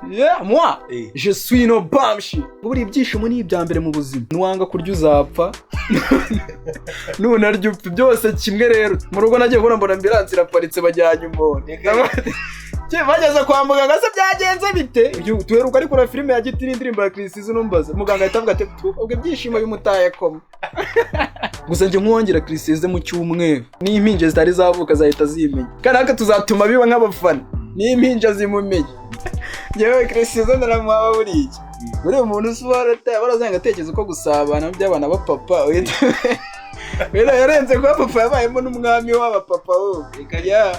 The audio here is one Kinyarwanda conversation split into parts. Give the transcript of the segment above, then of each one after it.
Yeah, moi je suis no bamshi. Buri ibyishimo ni ibya mbere mu buzima. Nuwanga kurya uzapfa, nunarya upfa, byose kimwe. Rero mu rugo nagiye kubona mbona ambulance iraparitse, bajyanye umuntu. Bageze kwa muganga se byagenze bite? Tuheruka ariko na filime ya Giti n'indirimbo ya Chris Eazy. Numbaza muganga ahita avuga ati: "Tu, ubwo ibyishimo bimutaye koma." Gusa njye nkuwongera Chris Eazy mu cyumweru, n'impinja zitari zavuka zahita zimenya, kandi natwe tuzatuma biba nk'abafana n'impinja zimumenye. Njyewe Chris Eazy ndaramuhaba. Buriya buriya umuntu usobanura barazanga atekereza uko gusabana by'abana b'apapa, rero yarenze kuba papa, yabayemo n'umwami w'abapapa wowe. Yeah.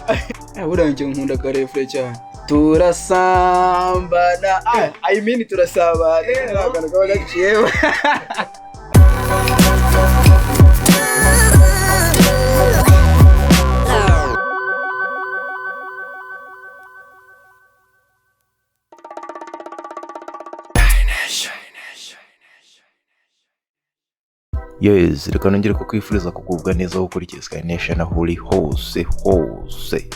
Buriya njye nkunda karefure cyane. Turasambana, ah, I mean turasabana. Ni akantu kaba gaciyemo. Yes, reka nongere kukwifuriza kugubwa neza aho ukurikiye Sky Nation, aho uri hose hose.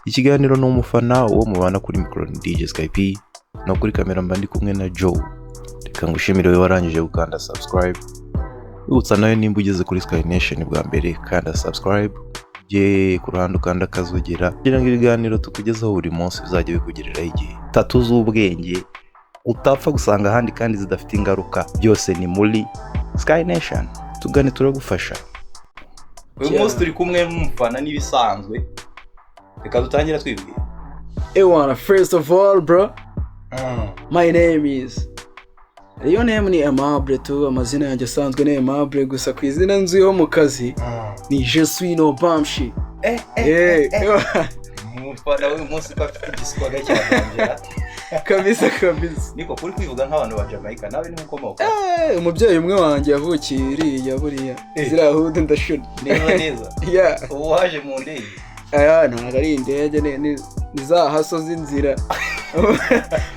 Ikiganiro ni Umufana. Uwo mubana kuri mikoro ni DJ Sky P, no kuri kamera mba ndi kumwe na Joe. Reka ngushimire wowe warangije gukanda subscribe. Wibutsa nawe, nimba ugeze kuri Sky Nation bwa mbere, kanda subscribe, ujye ku ruhande ukanda akazogera, kugira ngo ibiganiro tukugezaho buri munsi bizajya bikugereraho igihe. Tattoo z'ubwenge utapfa gusanga ahandi kandi zidafite ingaruka, byose ni muri Sky Nation. Tugane, turagufasha. Uyu munsi turi kumwe n'umufana n'ibisanzwe, reka dutangire twibwira. Ewana, first of all bro, my name is, iyo name ni Aimable tu. Amazina yanjye asanzwe ni Aimable, gusa ku izina nzwiho mu kazi ni Je suis no bamshi. Eh, Umufana w'uyu munsi ko afite igiswaga cyane. Kabisa kabisa. Niko kuri kwivuga nk'abantu ba Jamaica, nawe niho ukomoka? Eh, umubyeyi umwe wanjye yavukiye iriya buriya ziriya hood ndashuna. Neza neza. Yeah. Ubu waje mu ndege? Aya ntabwo ari indege, ni za haso z'inzira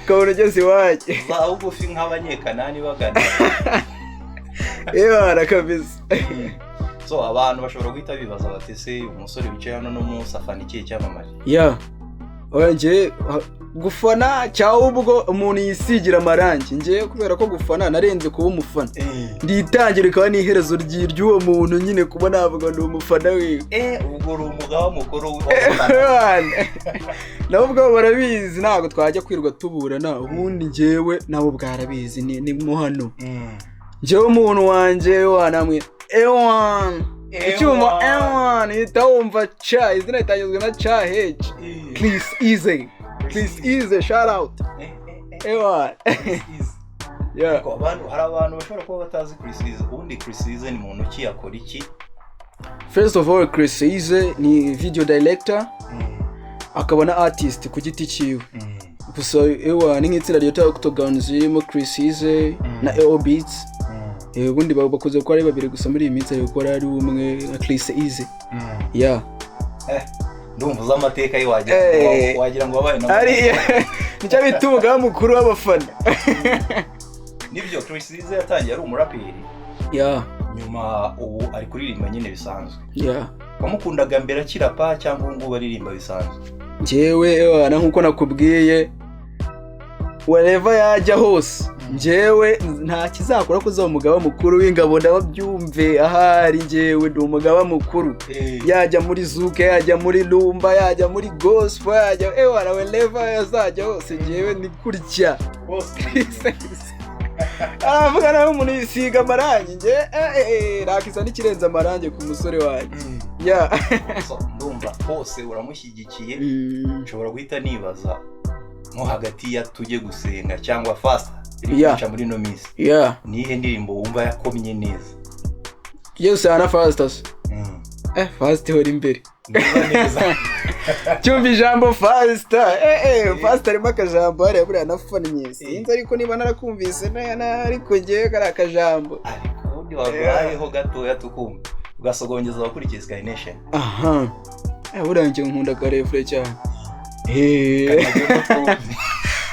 ukabona ugeze iwanjye. Za bugufi nk'Abanyekanani bagana. Ewana, kabisa. So abantu bashobora guhita bibaza bati: "Ese umusore wicaye hano no munsi afana ikihe cyamamare?" Yeah, oya, njye gufana cyangwa ubwo umuntu yisigira amarangi, njye kubera ko gufana narenze kuba umufana, nditangira ikaba n'iherezo ry'uwo muntu nyine, kuba navuga ndi umufana wiwe. Eh, ubwo uri umugaba mukuru w'abafana. Ewana. Nabo ubwabo barabizi, ntabwo twajya kwirirwa tuburana. Ubundi njyewe nabo bwarabizi, ni muhano. Njyewe umuntu wanjye wanamwe ewan icyuma ewan uhita wumva ca izina ritangizwa na ca h, Chris Eazy, Chris Eazy, shout out ewan, yeah. Ariko abantu, hari abantu bashobora kuba batazi Chris Eazy. Ubundi Chris Eazy ni muntu ki, akora iki? First of all, Chris Eazy ni video director, akaba na artist ku giti cyiwe. Gusa ewa ni nk'itsinda ryita Octogons ririmo Chris Eazy na AO Beats. Ubundi bakoze gukora ari babiri, gusa muri iyi minsi ari gukora ari umwe na Chris Eazy, yeah. Eh, ndumva uzi amateka ye, wagira ngo wagira ngo wabaye na Ari nicyo bita umugaba mukuru w'abafana. Nibyo, Chris Eazy yatangiye ari umuraperi, nyuma ubu ari kuririmba nyine bisanzwe. Wamukundaga mbere akirapa cyangwa ubu ngubu aririmba bisanzwe? Njyewe ewana, nkuko nakubwiye, wherever yajya hose njyewe nta kizakora ko uzaba umugaba mukuru w'ingabo. Ndababyumve, ahari njyewe ndi umugaba mukuru. Yajya muri zouk, yajya muri rumba, yajya muri gospel, yajya ewana, wherever yazajya hose njyewe ni kurya. Aravuga nawe umuntu yisiga amarangi, njye nakiza n'ikirenze amarangi ku musore wanjye, yeah. So, ndumva hose uramushyigikiye. Nshobora guhita nibaza nko hagati ya Tujye Gusenga cyangwa Faster iri guca muri ino minsi, nihe ndirimbo wumva yakomye neza? Yose hana Faster. Faster ihora imbere. Neza neza. Cyumva ijambo Faster, Faster arimo akajambo hariya buriya nafannye, sinzi ariko niba narakumvise ariko ngewe kari akajambo. Ariko ubundi waguhayeho gatoya tukumva, ugasogongeza abakurikiye Sky Nation. Aha, buriya njye nkunda akarefure cyane.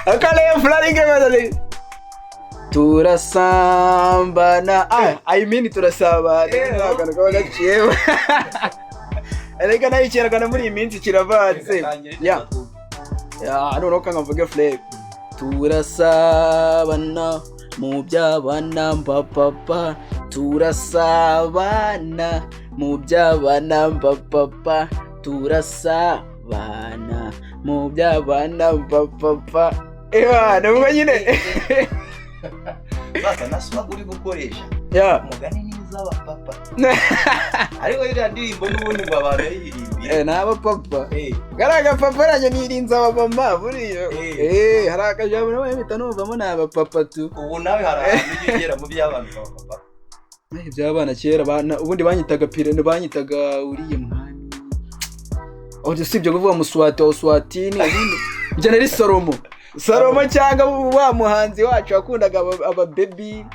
Akarefure ari ngewe turasambana, ah, I mean turasabana. Akantu kaba gaciyemo, ariko nayo ikinyarwanda muri iyi minsi kiravanze. Ya, noneho kanga mvuge flavor. Turasabana mu by'abana papa, turasabana mu by'abana papa, turasabana mu by'abana papa. Ewa, nubwo nyine. Sasa na swag uri gukoresha, umugani n'iz'abapapa, ariko iriya ndirimbo n'ubundi ngo abantu bayirimbiye. Eh, ni abapapa. Kariya gapapa nanjye nirinze abamama buriya. Eh, hari akajambo nawe mpita numvamo ni abapapa tu. Ubu nawe hari ahantu ujya ugera mu by'abantu b'abapapa? Eh, iby'abana kera ubundi banyitaga pirene, banyitaga uriya mwami. Oh, usibye kuvuga Muswati wa Uswatini, ubundi njye nari Salomo, Salomo cyangwa wa muhanzi wacu wakundaga ababebi.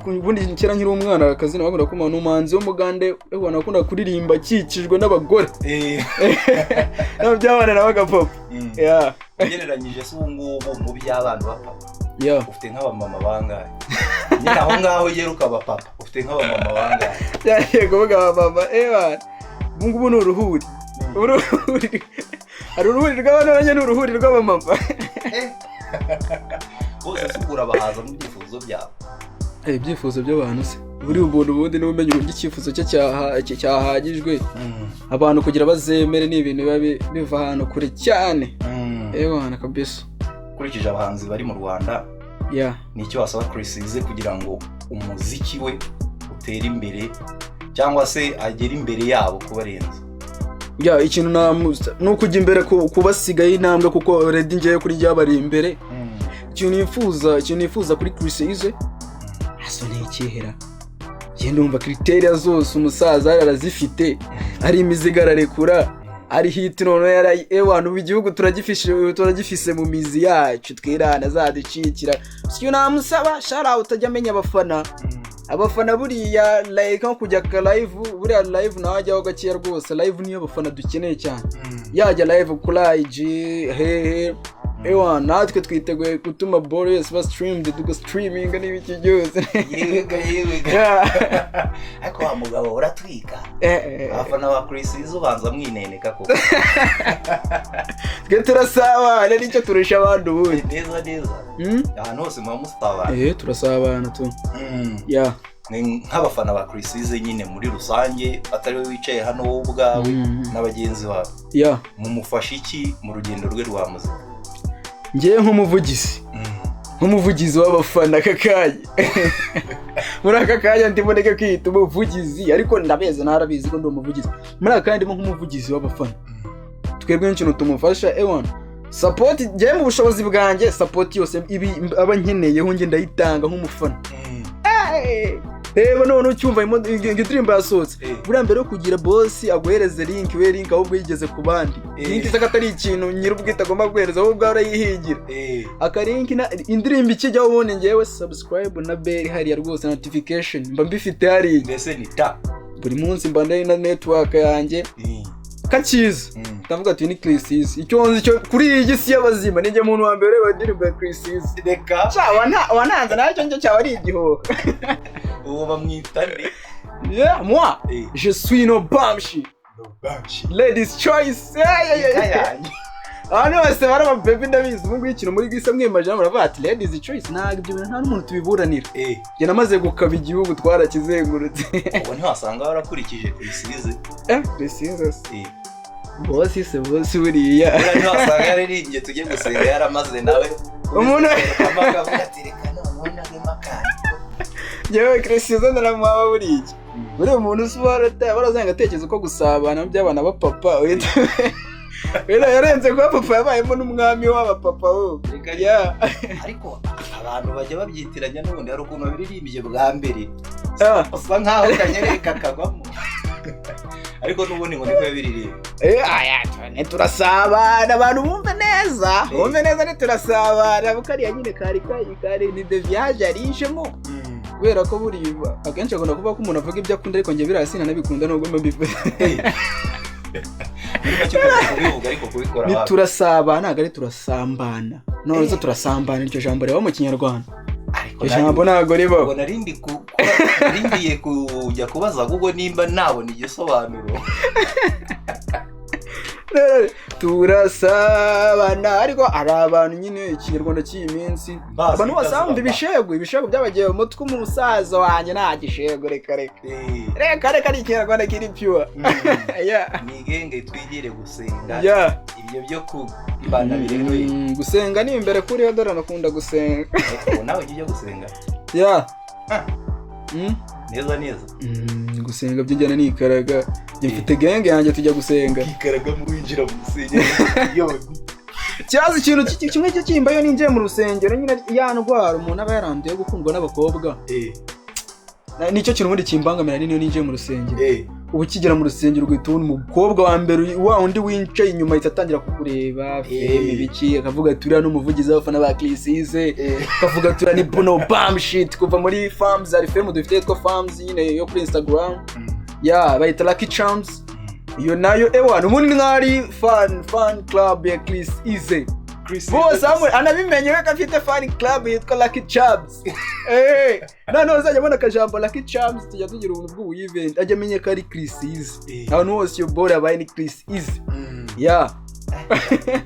Ubundi kera nkiri umwana, akazina bakunda kumpa ni umuhanzi w'umugande ubona akunda kuririmba akikijwe n'abagore. Nabo by'abana nabaga papa. Yeah. Ugereranyije se ubu ngubu mu by'abana b'apapa, ufite nk'abamama bangahe? Nyine aho ngaho ugera ukaba papa, ufite nk'abamama bangahe? Byagiye kuvuga abamama, ewa, ubu ngubu ni uruhuri, uruhuri, hari uruhuri rw'abana nanjye ni uruhuri rw'abamama. Bose se ubwo urabahaza mu byifuzo byabo? Eh, ibyifuzo by'abantu se buri ubuntu, ubundi niba umenya uburyo icyifuzo cye cyahagijwe, abantu kugira bazemere ni ibintu biba biva ahantu kure cyane. Ewa na kabisa. Ukurikije abahanzi bari mu Rwanda, ni icyo wasaba Chris Eazy kugira ngo umuziki we utere imbere cyangwa se agere imbere yabo kubarenza? Ya, ikintu ni ukujya imbere kubasigaye intambwe, kuko already ngewe kuri njye bari imbere. Ikintu nifuza kuri Chris Eazy aso ni ikihera, njye ndumva criteria zose umusaza arazifite, ari imizigo ararekura, ari hit, noneho yarayi, ewana, ubu igihugu turagifise mu mizi yacu, twirana azaducikira. Siyo namusaba shara utajya amenya abafana, abafana buriya like nko kujya ka live, buriya live nawe ajyaho gakeya rwose. Live niyo abafana dukeneye cyane, yajya live kuri IG hehe, ewa, natwe twiteguye gutuma ball yose ba streamed, tuga streaming n'ibiki byose. Yewega, yewega! Ariko wa mugabo uratwika. Abafana ba Chris Eazy ubanza mwineneka koko. Twe turasabana, nicyo turusha abandi ubundi. Neza neza. Ahantu hose muba musabana. Eh, turasabana tu. Ya. Ni nk'abafana ba Chris Eazy nyine muri rusange, atari we wicaye hano wowe ubwawe, na bagenzi bawe, mumufasha iki mu rugendo rwe rwa muzika? Ngewe nk'umuvugizi w'abafana aka kanya, muri aka kanya ndimo ndeke kwiyita umuvugizi, ariko ndabeza ntarabizi ko ndi umuvugizi. Muri aka kanya ndimo nk'umuvugizi w'abafana. Twebwe n'ikintu tumufasha, ewana, support. Ngewe mu bushobozi bwanjye, support yose ibi aba nkeneyeho njye ndayitanga nk'umufana. Hey! Reba none ucyumva indirimbo yasohotse, buriya mbere yo kugira boss aguhereze link, we link ahubwo yigeze ku bandi. Link isa ko atari ikintu nyir'ubwite agomba guhereza, wowe ubwawe urayihigira. Aka link na indirimbo ikijyaho, ubundi ngewe subscribe na bell hariya rwose, notification mba mbifite hariya. Mbese ni ta Buri munsi mba ndari na network yanjye kakiza. Ndavuga ati ni Chris Eazy. Icyo nzi cyo kuri iyi si y'abazima ninjye muntu wa mbere ureba indirimbo ya Chris Eazy. Reka. Cya wananze nacyo njye cyaba ari igihuha. Uwo bamwita nde? Yeah, moi, je suis no bamshi. Ladies choice. Yeah. Yanjye. Abantu bose bari ababebi ndabizi, ubu ngubu ikintu muri bwise mwimajina muravuga ati ladies choice. Ntabwo ibyo bintu nta n'umuntu tubiburanira. Njye namaze gukaba igihugu, twarakizengurutse. Ubu ntiwasanga warakurikije Chris Eazy? Eh, Chris Eazy se. Boss se, boss buriya. Buriya ntiwasanga yaririmbye tujye gusenga yaramaze nawe Umuntu akavuga ati reka noneho nagemo akantu? Njyewe Chris Eazy naramuhaba buriya. Buriya umuntu uzi warazanga atekereza uko gusabana by'abana b'apapa, uhita rero yarenze kuba papa, yabayemo n'umwami w'abapapa wowe. Reka. Yeah. Ariko abantu bajya babyitiranya n'ubundi, hari ukuntu babiririmbye bwa mbere usa nkaho kanyereye kakagwamo, ariko n'ubundi ngo niko yabiririmba. Eh, aya, turasabana, abantu bumve neza, bumve neza, ntiturasabana kuko ariya nyine kari kari kari ni deviage yarijemo, kubera ko buriya akenshi akunda kuvuga ko umuntu avuga ibyo akunda, ariko njye biriya sinanabikunda nubwo mbivuze. Muri make ukunda kubivuga ariko kubikora Ni wapi? turasabana, ntabwo ari turasambana. None se turasambana, iryo jambo riba mu Kinyarwanda? Ariko Iryo jambo ntabwo ribaho. Ubwo nari ngiye kujya kubaza Google nimba nabona igisobanuro. Turasabana. Ariko hari abantu nyine, ikinyarwanda cy'iyi minsi, Bazi abantu bose itazuba. Bumva ibishegu, ibishegu byabagiye mu mutwe. Umusaza wanjye nta gishegu, reka reka. Reka reka, ni ikinyarwanda kiri pure. Yeah. Nigenge twigire gusenga. Ibyo byo kubana bireruye. Gusenga ni imbere kuri yo, dore nakunda gusenga. Ubu nawe ujya gusenga? Yeah. Ah. Neza neza. Gusenga by'injyana nikaraga. Njye mfite gang yanjye, tujya gusenga. Ukikaraga winjira mu rusengero yo? Ikibazo, ikintu kimwe cyo kimba, iyo ninjiye mu rusengero nyine, ya ndwara umuntu aba yaranduye yo gukundwa n'abakobwa, nicyo kintu ubundi kimbangamira nini iyo ninjiye mu rusengero. Uba ukigera mu rusengero ugahita ubona umukobwa wa mbere, wa undi wicaye inyuma, ahita atangira kukureba feme ibiki, akavuga ati: "Uriya ni umuvugizi w'abafana ba Chriss Eazy." Akavuga ati: "Uriya ni Buno Bam Shit kuva muri Fams." Hari fame dufite yitwa Fams nyine yo kuri Instagram ya bayita Lucky Charms. Iyo nayo ewana ubundi nk'ari fan club ya Chriss Eazy. Bose hamwe anabimenye we ko afite fan club yitwa Lucky Charms. Noneho uzajya abona akajambo Lucky Charms, tujya tugira ubuntu bw'ubu event, ajya amenye ko ari Chriss Eazy. Ahantu hose iyo ball yabaye ni Chriss Eazy, yeah.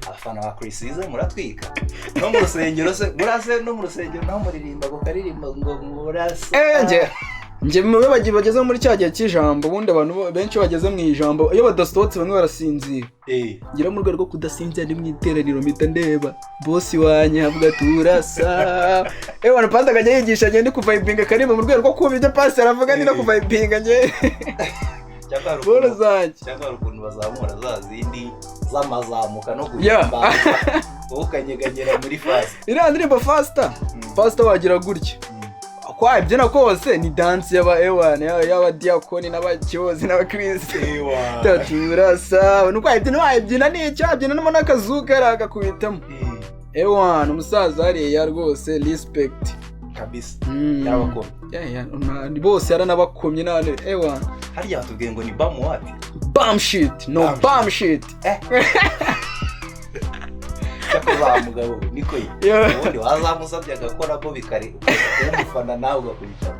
Abafana ba Chriss Eazy muratwika no mu rusengero se? Murase no mu rusengero naho muririmba ngo karirimba ngo murasa? Nje mu bagiye bageze muri cya gihe cy'ijambo, ubundi abantu benshi bageze mu ijambo, iyo badasohotse bamwe barasinzira. Ngira mu rwego rwo kudasinzira, ndi mu iteraniro mpita ndeba bosi wanjye, avuga turasa ewana, pastor akajya yigisha, ngende kuvibinga karimba mu rwego rwo kumva ibyo pastor avuga, ni no kuvibinga nge Cyangwa hari boro ukuntu zanjye. Cyangwa hari ukuntu bazamura za zindi z'amazamuka no guhimbaza, wowe ukanyeganyera muri fasi. Iriya ndirimbo Faster, Faster wagira gutya kwa ibyina kose ni dance y'aba ewana y'abadiyakoni n'abakiyozi n'abakristo. Turasa nuko wayibyina, wayibyina n'icyo wabyina namo n'akazuka agakubitamo. Ewana umusaza hariya rwose, respect. Kabisa. Yarabakomye. Yeah, bose yaranabakomye nane ewana. Harya batubwiye ngo ni bamu wati? Bam shit no. Bam. Bam shit. Cyakoze wa mugabo niko ye. Ubundi wazamusabye agakora bo bikare kuba umufana, nawe ugakurikira.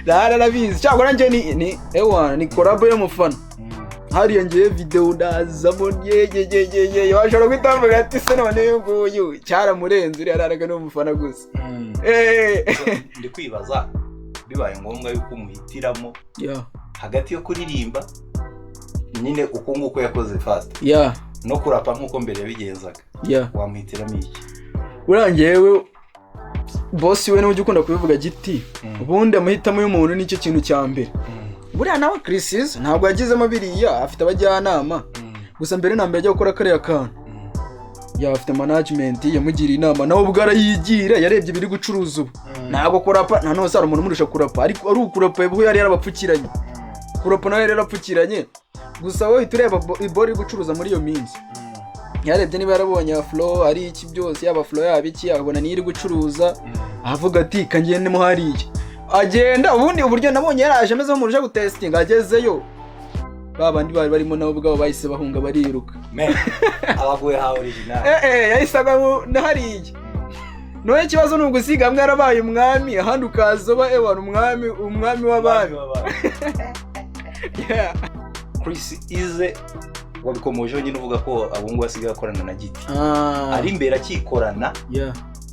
Narabizi, cyakora njye ni ewana ni collabo y'umufana hariya. Ngiye video ndazamo yeyeyeyeye, washobora guhita bavuga ati: "Se none uyu nguyu cyaramurenze, uriya araraga ni umufana gusa." Ndi kwibaza, bibaye ngombwa yuko umuhitiramo hagati yo kuririmba nyine uko nguko yakoze Fast no kurapa nk'uko mbere yabigenzaga, wamuhitiramo iki? Buriya njyewe bosi we niwe ujya ukunda kubivuga giti. Ubundi amahitamo y'umuntu nicyo kintu cya mbere. Buriya nawe Chriss Eazy ntabwo yagizemo biriya, afite abajyanama. Gusa mbere na mbere ajya gukora kariya kantu, yaba afite management yamugiriye inama, nawe ubwo arayigira, yarebye ibiri gucuruza ubu. Ntabwo kurapa, nta nose hari umuntu umurusha kurapa, ariko ari ukurapa ubu yari yarabapfukiranye, kurapa nawe yari yarapfukiranye. Gusa wowe uhita ureba iboro iri gucuruza muri iyo minsi. Yarebye niba yarabonye flow ari iki byose, yaba flow yaba iki, akabona niyo iri gucuruza, avuga ati: "Kangendemo hariya." Agenda ubundi uburyo nabonye yaraje ameze nk'umuntu uje gutestinga, agezeyo ba bandi bari barimo nabo ubwabo bahise bahunga, bariruka. Men, abaguye ha original. Yahise agwa na hariya. None ikibazo ni ugusiga hamwe yarabaye umwami, ahandi ukaza uba ewana umwami, umwami w'abami. Yeah. Chriss Eazy wabikomojeho nyine, uvuga ko abungu basigaye akorana na Giti. Ari imbere akikorana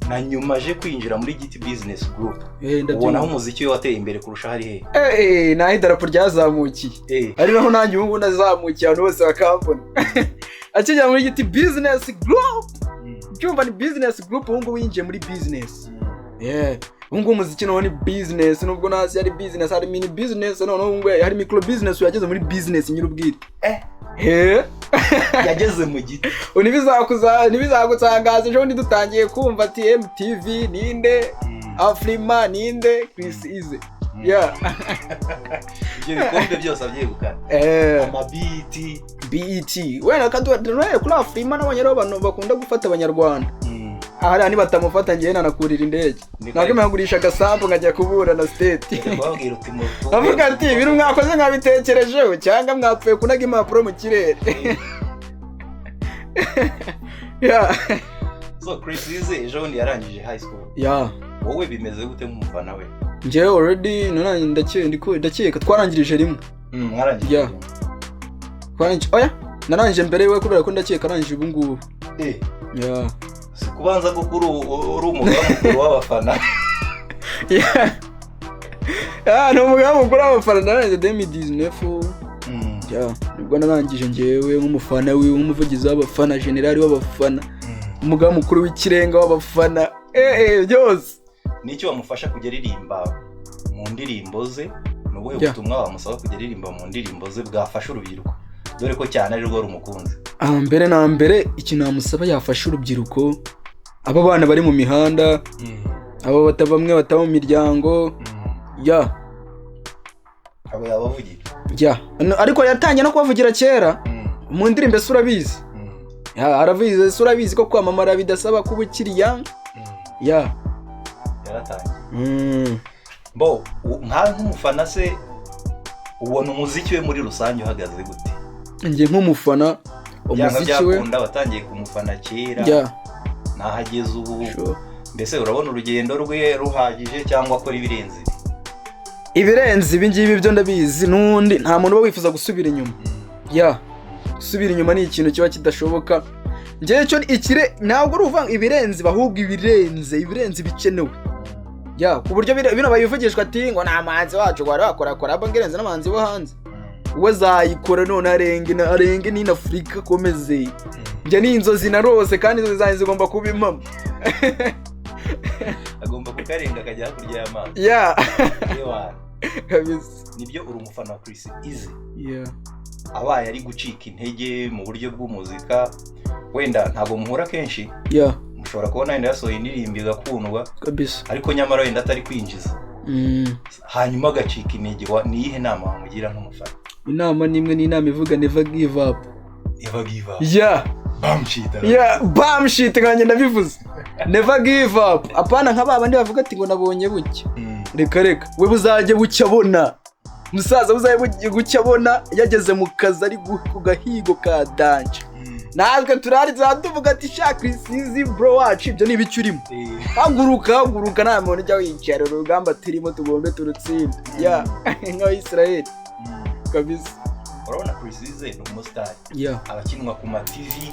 na nyuma aje kwinjira muri Giti Business Group, Ndabyumva. ubona aho umuziki we wateye imbere kurusha hari he? Naho idarapo ryazamukiye, ari naho nanjye ubu ngubu nazamukiye, abantu bose bakambona. Akigera muri Giti Business Group, byumva ni business group, ubu ngubu yinjiye muri business. Yeah. Ubu ngubu umuziki nawo ni business, nubwo ntazi ari business, hari mini business, noneho ubu ngubu hari micro business, yageze muri business nyir'ubwite. Yageze mu giti. Ubu ntibizagutangaza ejo bundi dutangiye kumva ati MTV ninde, Afrima ninde, Chriss Eazy. Yeah. Ibyo bikombe byose abyegukana, amabiti. BET wenda kaduha kuri Afrima, nabonye rero abantu bakunda gufata abanyarwanda ahariya, nibatamufata ngewe nanakurira indege. Ni Ntabwo nkagurisha agasambu nkajya kuburana state. Ujya kubabwira uti Avuga ati: "Ibintu mwakoze mwabitekerejeho cyangwa mwapfuye kunaga impapuro mu kirere?" Yeah. So Chriss Eazy ejo bundi yarangije high school. Wowe bimeze gute nk'umufana we? Njyewe already none ndakeka twarangirije rimwe. Mwarangije? Yeah. Twarangije, oya. Narangije mbere we, kubera ko ndakeka arangije ubu ngubu. Yeah. Si kubanza kuko uri umugaba mukuru w'abafana? Yeah. Ah, ni umugaba mukuru w'abafana. Narangije 2019. Yeah, nibwo narangije njyewe nk'umufana wiwe, nk'umuvugizi w'abafana, generali w'abafana, umugaba mukuru w'ikirenga w'abafana, byose. N'icyo wamufasha kujya aririmba mu ndirimbo ze, ni ubuhe butumwa wamusaba kujya aririmba mu ndirimbo ze bwafasha urubyiruko, dore ko cyane ari rwo rumukunze? Ah, mbere na mbere ikintu namusaba yafasha urubyiruko, aba bana bari mu mihanda, abo bamwe bataba mu miryango ya. Abo yabavugira? Ya. Ariko yatangiye no kubavugira kera mu ndirimbo "Ese urabizi". Ya, arabizi. "Ese urabizi ko kwamamara bidasaba kuba ukiri young?" Ya. Yaratangiye. Bo nk'umufana se, ubona umuziki we muri rusange uhagaze gute? Njye nk'umufana, Byanga umuziki we byakunda watangiye kumufana kera, n'ahageze ubu, mbese urabona urugendo rwe ruhagije cyangwa akora ibirenze ibi? Ibirenze ibi ngibi byo ndabizi, n'undi nta muntu uba wifuza gusubira inyuma. Ya, gusubira inyuma ni ikintu kiba kidashoboka. Njyewe cyo ikire ntabwo uri uvuga ibirenze, ahubwo ibirenze bikenewe, ya, ku buryo bino babivugishwa ati ngo nta muhanzi wacu wari wakora collabo ngo irenze n'abahanzi bo hanze. We azayikora none arenge n'ino Afurika akomeze. Njye ni inzozi narose, kandi inzozi zanjye zigomba kuba impamo. Agomba kukarenga akajya hakurya y'amazi. Ya. Ewa. Kabisa. Nibyo, uri umufana wa Chris Easy. Ya. Abaye ari gucika intege mu buryo bw'umuzika, wenda ntabwo muhura kenshi, mushobora kubona wenda yasohoye indirimbo igakundwa, ariko nyamara wenda atari kwinjiza, hanyuma agacika intege, ni iyihe nama wamugira nk'umufana? Inama ni imwe, ni inama ivuga "Never give up". Never give up. Ya. Bamushita. Ya, bamshite nkanjye ndabivuze, "Never give up". Apana nka ba bandi bavuga ati ngo nabonye bucya. Reka reka, we buzajye bucya abona musaza, buzajye bucya abona yageze mu kazi, ari ku gahigo ka danger. Natwe turari tuvuga ati shaka isizi bro wacu, ibyo ni ibiki urimo? Haguruka, haguruka, nta muntu ujya wicara. Urugamba turimo tugombe turutsinde, ya, nk'Abayisiraheli kabisa. Urabona Chris Easy ni umusitari, abakinwa ku ma TV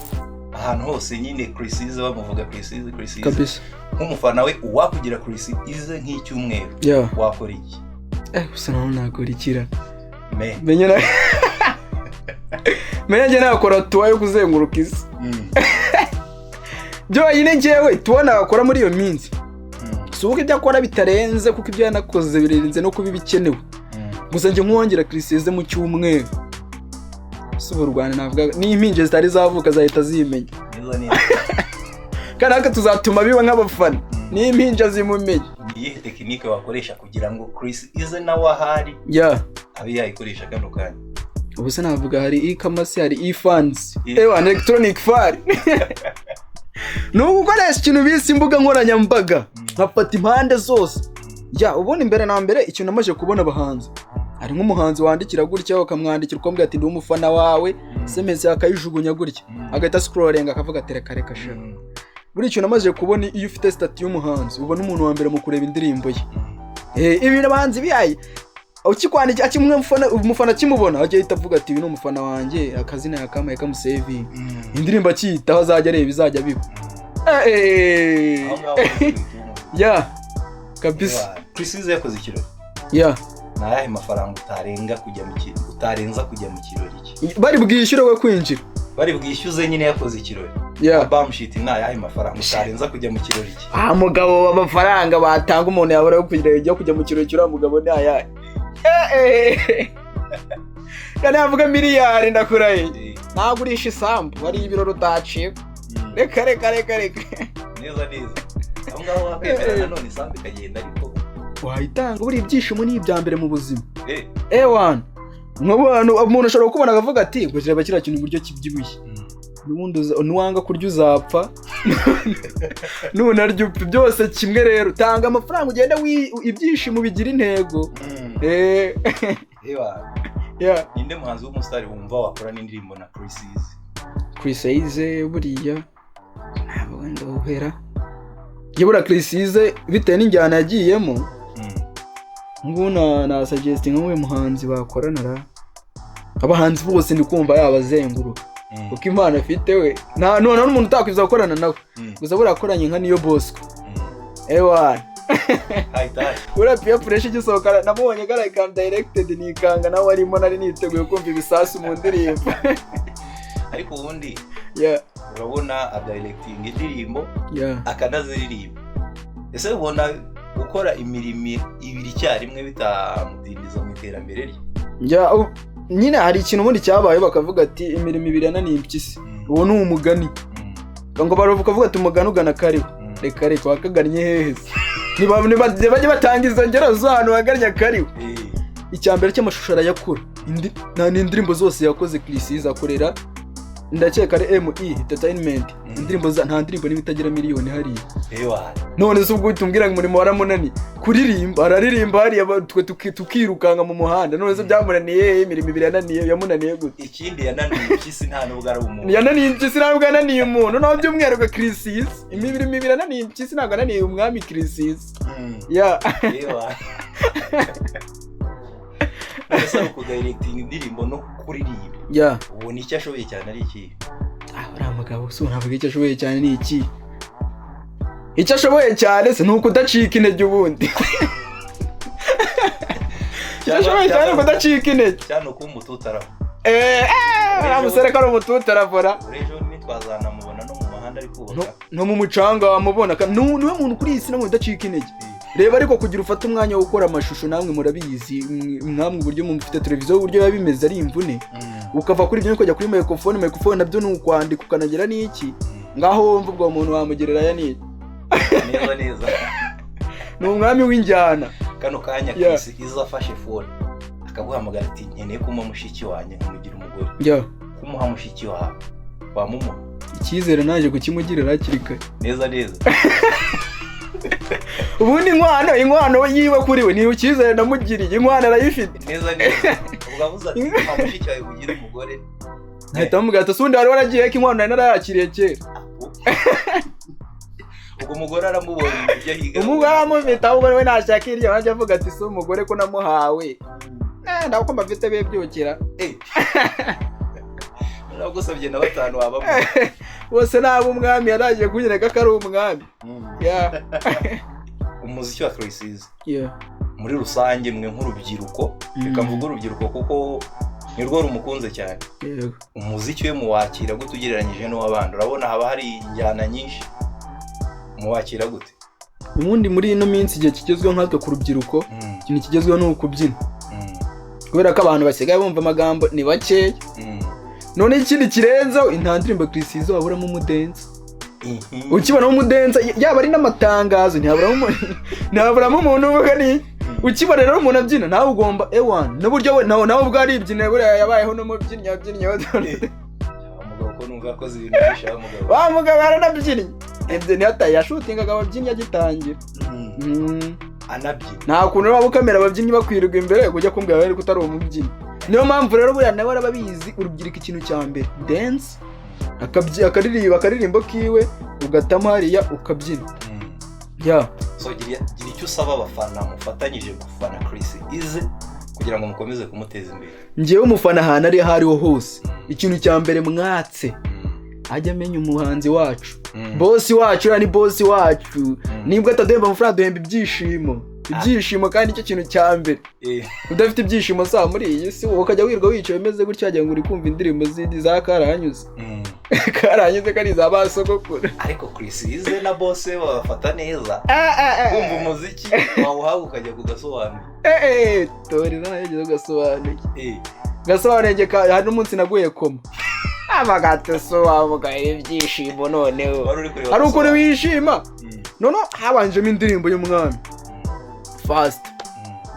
ahantu hose nyine, Chris Easy bamuvuga, Chris Easy, Chris Easy. Nk'umufana we, uwakugira Chris Easy nk'icyumweru, wakora iki? Gusa naho nakora ikira? Me. Menye na menye njye nakora tour yo kuzenguruka isi byonyine. Njyewe tour nakora muri iyo minsi, si uko ibyo akora bitarenze, kuko ibyo yanakoze birenze no kuba ibikenewe. Gusa njye nkuwongera Chris Easy mu cyumweru, si ubu u Rwanda navuga n'impinja zitari zavuka zahita zimenya. Neza neza. Kandi natwe tuzatuma biba nk'abafana n'impinja zimumenya. Ni iyihe technique wakoresha kugira ngo Chris Easy nawe ahari abe yayikoresha kano kanya? Ubu se navuga hari e-commerce, hari e-funds, ewa electronic fare, ni ugukoresha ikintu bise imbuga nkoranyambaga, nkafata impande zose. Ya, ubundi mbere na mbere ikintu namaze kubona, abahanzi, hari nk'umuhanzi wandikira gutya, ukamwandikira ukamubwira ati ndi umufana wawe, SMS akayijugunya gutya, agahita scrolling akavuga ati reka reka sha. Buri kintu namaze kubona, iyo ufite status y'umuhanzi, ubona umuntu wa mbere mu kureba indirimbo ye. Ibintu abahanzi bihaye, ukikwandikira akimwe umufana akimubona ajya ahita avuga ati uyu ni umufana wanjye, akazina yakamaye kamusevinga, indirimbo akiyitaho, azajya areba izajya biba. Aho ngaho uhita Ya, kabisa. Chris Easy yakoze ikirori. Ni ayahe mafaranga utarenga kujya mu utarenza kujya mu kirori cye? Bari bwishyure we kwinjira? Bari bwishyuze nyine, yakoze ikirori. Bamushiti, ni ayahe mafaranga utarenza kujya mu kirori cye? Ah, mugabo, amafaranga batanga umuntu yabura yo kugira yo kujya mu kirori cy'uriya mugabo ni ayahe? Kandi yavuga miliyari, ndakurahiye. Nagurisha isambu, hari ibirori utacika. Reka reka reka reka. Neza neza, aho ngaho wakwemera nanone isambu ikagenda, ariko Wayitanga, buriya ibyishimo ni ibya mbere mu buzima. Ewana, nk'abantu, umuntu ashobora kukubona akavuga ati ngo reba kiriya kintu uburyo kibyibushye, n'ubundi nuwanga kurya uzapfa, nunarya upfa, byose kimwe. Rero tanga amafaranga ugende, ibyishimo bigira intego. Ewa. Ninde muhanzi w'umusitari wumva wakora n'indirimbo na Chris Easy? Chris Easy buriya ntabwo wenda uhera yabura Chris Easy bitewe n'injyana yagiyemo. Ngubu na suggesting nk'uyu muhanzi bakorana ra, abahanzi bose ndi kumva yabazenguruka. Kuko impano afite we, nta none n'umuntu utakwiza gukorana nawe. Gusa buriya akoranye nka Niyo Bosco, ewa. Hahita hashya. Buriya Peer Pressure igisohoka namubonye kariya ka directed, nikanga nawe arimo, nari niteguye kumva ibisasu mu ndirimbo. Ariko ubundi urabona adirectinga indirimbo, akanaziririmba. Ese ubona gukora imirimo ibiri icyarimwe bitamudindiza mu iterambere rye? Njya nyine hari ikintu ubundi cyabaye, bakavuga ati imirimo ibiri yananiye impyisi. Uwo ni umugani. Ngo baravuga ati umugani ugana kariho. Reka reka, wakagannye hehe se? Bajye batanga izo ngero z'ahantu wagannye akariho. Icya mbere cy'amashusho arayakora. Nta n'indirimbo zose yakoze Chriss akorera, ndakeka ari ME Entertainment. Indirimbo za, nta ndirimbo niba itagira miliyoni hariya. None se ubwo uhita umbwira ngo umurimo waramunaniye? Kuririmba araririmba hariya, twe tukirukanka mu muhanda. None se byamunaniye hehe? Imirimo ibiri yananiye, yamunaniye gute? Ikindi, yananiye impyisi, nta nubwo ari umuntu. Yananiye impyisi, ntabwo yananiye umuntu. Naho by'umwihariko Chriss, imirimo ibiri yananiye impyisi, ntabwo yananiye umwami Chriss. Ya. Mbese ari ukudirectinga indirimbo no kuririmba, ubona icyo ashoboye cyane ari ikihe? Ah, uriya mugabo si navuga icyo ashoboye cyane ni iki? Icyo ashoboye cyane se ni ukudacika intege ubundi. Icyo ashoboye cyane ni ukudacika intege. Cyane ukuba umututaraho. Eh, uriya musore ko ari umututu, aravura. Ejo ntitwazanamubona no mu muhanda ari kubaka? No mu mucanga wamubona. Niwe muntu kuri iyi si namwe udacika intege. Reba, ariko kugira ufate umwanya wo gukora amashusho, namwe murabizi, mwamwe uburyo mufite televiziyo, uburyo biba bimeze ari imvune. Ukava kuri ibyo ukajya kuri microphone, microphone nabyo ni ukwandika, ukanagira n'iki. Ngaho wumva ubwo muntu wamugereranya n'iki? Neza neza. Ni umwami w'injyana. Kano kanya, Chris iza afashe phone akaguhamagara ati nkeneye kumuha mushiki wanjye nkamugira umugore, kumuha mushiki wawe, wamumuha? Icyizere naje kukimugirira hakiri kare. Neza neza. Ubundi inkwano yiwe kuri we ni icyizere namugiriye, inkwano arayifite. Neza neza, ubwo avuze ati kumuha mushiki wawe kugira umugore. Nkahita mubwira ati ubundi wari waragiye ko inkwano nari narayakiriye kera. Ubwo umugore aramubonye ibyo ahiga. Umugore aramufite, ahubwo we nashaka iryo ajya avuga ati si umugore ko namuhawe. Eh, ndabwo mbafite bibyukira. Nagusabye na batanu wabamo. Bose ni ab'umwami, yaragiye kunyereka ko ari umwami. Yeah. Umuziki wa Chris muri rusange, mwe nk'urubyiruko, reka mvuge urubyiruko kuko nirwo rumukunze cyane, umuziki we muwakira gute ugereranyije n'uw'abandi? Urabona haba hari injyana nyinshi, muwakira gute? Ubundi muri ino minsi, igihe kigezweho nkatwe ku rubyiruko, ikintu kigezweho ni ukubyina, kubera ko abantu basigaye bumva amagambo ni bakeya. None ikindi kirenzeho, nta ndirimbo Chris waburamo umudensa. Ukibonamo umudensa, yaba ari n'amatangazo, ntihaburamo umuntu uvuga ni ukibona rero umuntu abyina, nawe ugomba ewan n'uburyo we nawe ubwo aribyina. Buriya yabayeho n'umubyinnyi, yabyinnye. Wa mugabo ko numva yakoze ibintu byinshi, wa mugabo. Wa mugabo yaranabyinnye, ibyo ntiyataye, yashootingaga ababyinnyi agitangira. Anabyina. Nta kuntu waba ukamera ababyinnyi bakwirirwa imbere ujya kumbwira ko utari umubyinnyi. Niyo mpamvu rero buriya nawe arababizi, urubyiruko ikintu cya mbere dance, akaririmba akaririmbo kiwe, ugatamo hariya ukabyina. Ya. So gira icyo usaba abafana mufatanyije gufana Chris Eazy kugira ngo mukomeze kumuteza imbere. Njyewe umufana ahantu ari aho ariho hose, ikintu cya mbere mwatse, ajya amenya umuhanzi wacu, boss wacu. Uriya ni boss wacu. Nibwo ataduhemba amafaranga, duhemba ibyishimo, ibyishimo kandi nicyo kintu cya mbere. Udafite ibyishimo saa muri iyi si, wowe ukajya wirirwa wicaye umeze gutya, wagira ngo uri kumva indirimbo zindi za karahanyuze. Karahanyuze ko ari iza ba sogokuru. Ariko Chris Eazy na boss we babafata neza, kumva umuziki wawuhawe ukajya kugasobanura. Eh, toreza nayo yageze ugasobanuye. Gasobanuye njye hari n'umunsi naguye koma abagateso wavuga ibyishimo noneho. Wari uri kureba Hari ukuntu gasobanuye. wishima. Noneho habanjemo indirimbo y'umwami Fast.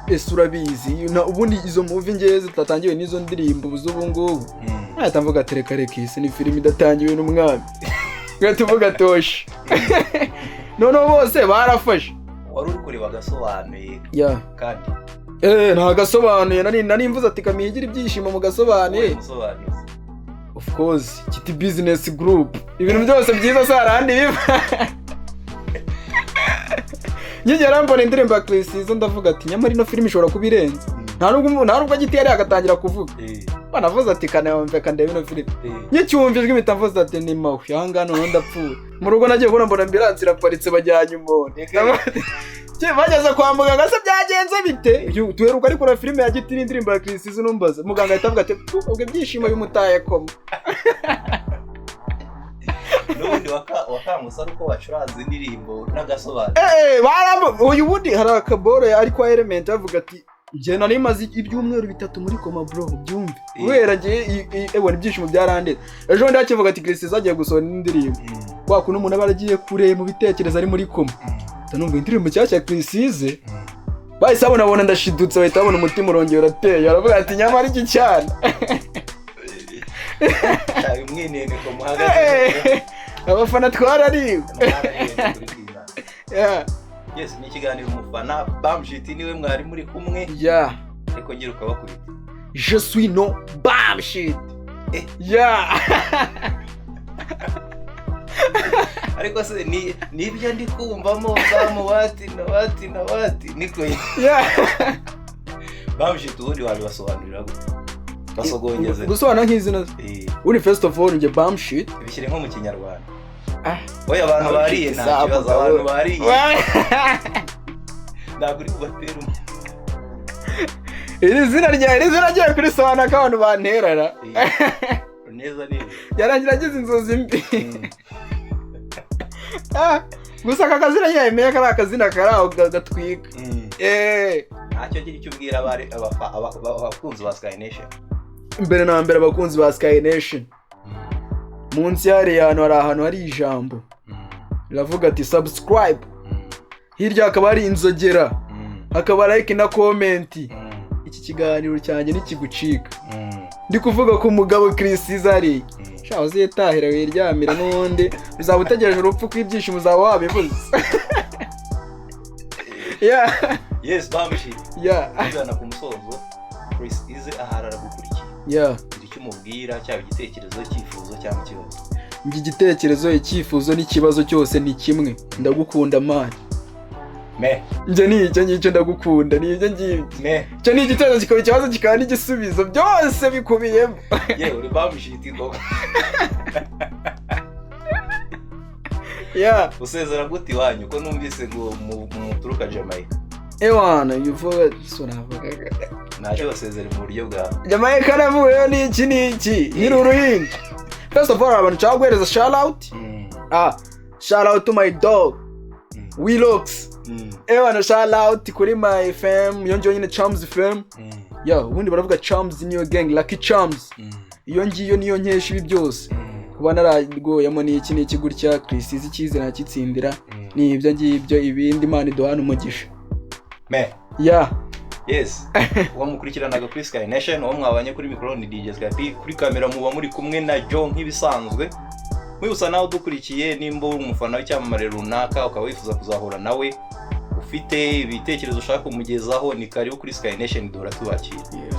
Ese urabizi ubundi izo movie ngewe zitatangiwe n'izo ndirimbo z'ubu ngubu, nahita mvuga ati reka reka, iyi si ni filime idatangiwe n'umwami. Ngahita mvuga toshi, noneho bose barafashe. Wari uri kureba agasobanuye? Ya. Kandi Eh, nta gasobanuye nari mvuze ati kamigira ibyishimo mu gasobanuye. Wowe musobanuzi. Of course, Kiti Business Group, ibintu byose byiza si ahandi biva. Nkigera mbona indirimbo ya Chris Eazy, ndavuga ati nyamara ino filime ishobora kuba irenze. Nta nubwo Giti yari yagatangira kuvuga. Banavuze ati kanayumve kandebe ino filime. Nyicyumva ijwi mpita mvuze ati ni mawe, ahangaha noneho ndapfuye. Mu rugo nagiye kubona mbona ambulance iraparitse, bajyanye umuntu. Bageze kwa muganga se byagenze bite? Duheruka ari kureba filime ya Gitiri, indirimbo ya Chriss Eazy, numbaza muganga ahita avuga ati: "Pu, ubwo ibyishimo bimutaye koma." N'ubundi wakangutse ari uko wacuranze indirimbo n'agasobanuro. Barambu uyu bundi hari akaboro ari kwa Element bavuga ati njye nari maze ibyumweru 3 muri koma, bro, ubyumve. Kubera njye ebona ibyishimo byarandeze. Ejo bundi hakivuga ati Chriss Eazy agiye gusohora indirimbo, kwa kuntu umuntu aba aragiye kure mu bitekerezo ari muri koma, numva indirimbo nshyashya ya Chriss Eazy, bahise babona, babona ndashidutse, bahita babona umutima urongera urateye, baravuga ati nyamara iki cyana. Umwineneko muhagaze. Abafana twarariwe. Yes, ni ikiganiro Umufana. Bamshiti niwe mwari muri kumwe. Ariko ngira ukabakubita. Je suis no Bamshit. Yeah. Ariko se ni nibyo ndi kumvamo bamu wati na wati na wati niko? Bamshit ubundi wabibasobanurira gute, basogongeze? Gusobanura nk'izina uri, first of all, njye Bamshit. Bishyire nko mu Kinyarwanda. Oya, abantu bariye nta kibazo, abantu bariye ntabwo uri bubatere. Iri zina rya iri zina agiye kurisobanura ko abantu banterara. Neza neza. Yarangira agize inzozi mbi. Gusa aka kazina yemeye ko ari akazina kari aho gatwika. Ntacyo, gira icyo ubwira abakunzi ba Sky Nation. Mbere na mbere, abakunzi ba Sky Nation, munsi hariya hantu hari ahantu hari ijambo riravuga ati "Subscribe", hirya hakaba hari inzogera, hakaba like na comment. Iki kiganiro cyanjye nikigucika, ndi kuvuga ku mugabo Chriss Eazy, sha uzitahira wiryamire, n'ubundi uzaba utegereje urupfu kw'ibyishimo uzaba wabibuze. Yeah. Yes, Bamshi. Tugana ku musozo, Chriss Eazy ahari aragukurikiye. Gira icyo umubwira, cyaba igitekerezo, icyifuzo cyangwa ikibazo. Njye igitekerezo, icyifuzo n'ikibazo cyose ni kimwe: ndagukunda, man. Me. Njye ni icyo ngicyo, ndagukunda, ni ibyo ngibyo. Me. Icyo ni igitekerezo, kikaba ikibazo, kikaba n'igisubizo, byose bikubiyemo. Yewe, uri Bamshiti koko. Usezera gute iwanyu, ko numvise ngo muturuka Jamaica? Ewana, uvuga so navugaga. Ntacyo, basezere mu buryo bwawe. Jamaica navuyeyo n'iki n'iki nkiri uruhinja. First of all, abantu nshaka guhereza shout out, shout out to my dog Willox. Ewana, shout out kuri my fam, iyo ngiyo nyine Charms fam. Ya, ubundi baravuga Charms niyo gang, Lucky Charms. Iyo ngiyo niyo nkesha ibi byose, kuba naragoyemo n'iki n'iki gutya, Chriss Eazy icyizere nakitsindira, ni ibyo ngibyo. Ibindi, Imana iduhana umugisha. Me. Ya. Yes, uwo mukurikiranaga kuri Sky Nation, uwo mwabanye kuri mikoro ni DJ Sky P, kuri kamera muba muri kumwe na Joe nk'ibisanzwe. Mwibutsa nawe udukurikiye, nimba uri umufana w'icyamamare runaka ukaba wifuza kuzahura nawe, ufite ibitekerezo ushaka kumugezaho, ni karibu kuri Sky Nation, duhora tubakira. Yeah.